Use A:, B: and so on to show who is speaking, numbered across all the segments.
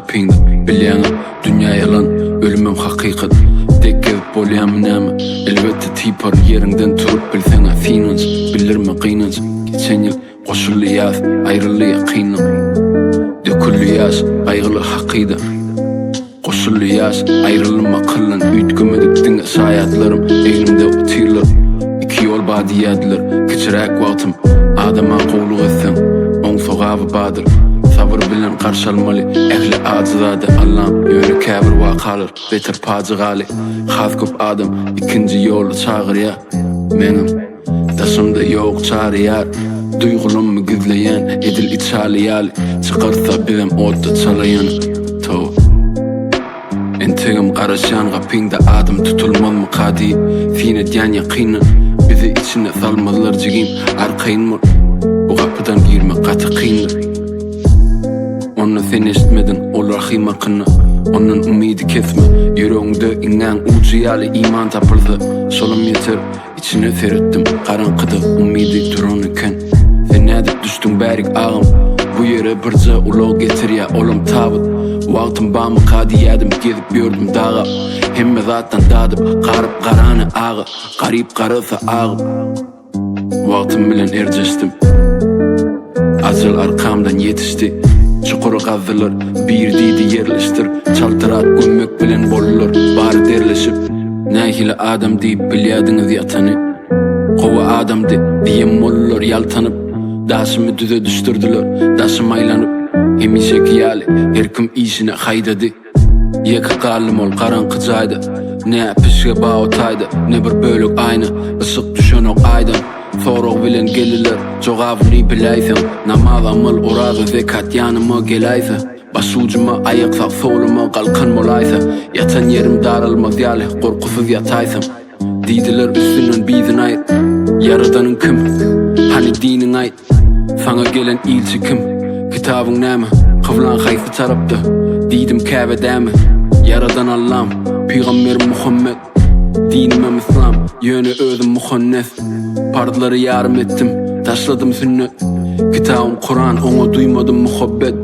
A: gapyňda. Bilýäňä, dünýä ýalan, ölümem hakykat. Dek gezip bolýamy näme? Elbetde typar, ýeriňden turup bilseň-ä synanş, bildirme gynanç. Geçen ýyl goşuldy ýaz, aýryldy ýakynlyk. Döküldi ýaş, gaýgyly hakyda. Goşuldy ýaş, aýryldym akyldan, Üýtgemedik diňe şaýatlarym, Egnimde otyrlar. Iki ýol bar diýýärdiler, Kiçiräk wagtym. Adama gowluk etseň, oň sogaby bardyr. Sabyr bilen garşy almaly, Ähli ajy zady Allam. Ýöne käbir wakalar, beter pajygaly. Has köp adam ikinji ýola çagyrýar. Meňem. Daşymda ýok çary ýar Duýgulammy gizleýän edil içaly ýaly Çykarsa bizem otda çala ýanyp tow Entegem garaşýan gapyňda adym tutulmazmyka diýip Syn edýän ýakyndan Bizi içine salmazlar jigim arkaýyn bol Bu gapydan girmek gaty kyndyr Onda sen eşitmediň ol Rahym hakynda Ondan umydy kesme Ýüregiňde iňňäň ujy ýaly iman tapylsa Şolam ýeter Içine seretdim, garaňkyda umydy duran eken. Sen nädip düşdüň bärik agam? Bu ýere birje ulag getirýä, olam tabyt. Wagtym bamyka diýýädim, gezip ýördüm daga. Hemme zatdan dadyp, garyp garany aga, garyp garasa agyp. Wagtym bilen erjeşdim. Ajal arkamdan ýetişdi. Çukury gazdylar, bir diýdi ýerleşdir. Çaltyrak gömmek bilen boldular, bary derleşip. Nähili adam diýip bilýädiňiz ýatany? Gowy adamdy diýen boldular ýaltanyp. Daşymy düze düşdürdiler, daşym aýlanyp. Hemişeki ýaly her kim işine haýdady. Ýeke galdym ol garaňky jaýda. Ne pişge ba o taýda, ne bir bölek aýna. Yşyk düşenok aýdan. Sorag bilen geldiler, jogabyny biläýseň. Namaz, amal, oraza, zekat ýanyma geläýse. Başujuma aýak sag soluma galkan bolaýsa. Ýatan ýerim daralmaz ýaly gorkusyz ýataýsam. Diýdiler üstünden bizini aýt. Ýaradanyň kim? Hany diniňi aýt. Saňa gelen ilçi kim? Kitabyň näme? Kyblaň haýsy tarapda? Diýdim Käbe dämi? Ýaradan Allam, pygamberim Muhammet. Dinimem yslam, ýöne özüm muhannes. Parzlary ýarym etdim, taşladym sünnet. Kitabym Kuran, oňa duýmadym muhabbet.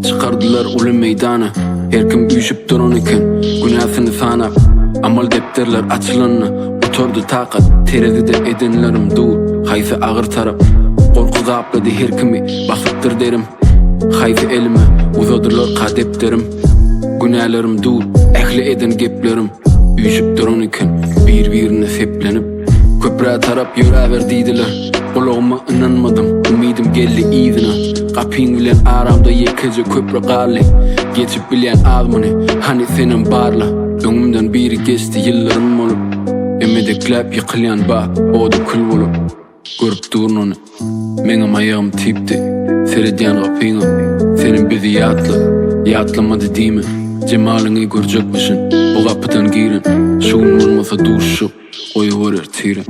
A: Çykardylar uly meýdana, Her kim üýşüp duran eken, Günäsini sanap. Amal depderler açylanda, Gutardy takat, Terezide edenlerim dur, Haýsy agyr tarap. Gorky gaplady her kimi, Basypdyr derim. Haýsy elime, Uzadylarka depderim. Günälerim dur, Ähli eden geplerim. Üýşüp duran eken, Bir-birine seplenip. Köprä tarap ýöräber diýdiler. Gulagyma ynanmadym, umydym geldi yzyna. Gapyň bilen aramda ýekeje köpri galdy. Geçip bilýän az muny, hany senem barla. Öňümden biri geçdi ýyldyrym bolup. Emedekläp ýykylýan ba, oda kül bolup. Görüp durun ony. Meňem aýagym typdy. Seredýän gapyňa. Senem bizi ýatla. Ýatlamady diýme. Jemalyňy görjekmişin. Bu gapydan giren. Şu gün bolmasa duşuşyp. Goýuber ertire.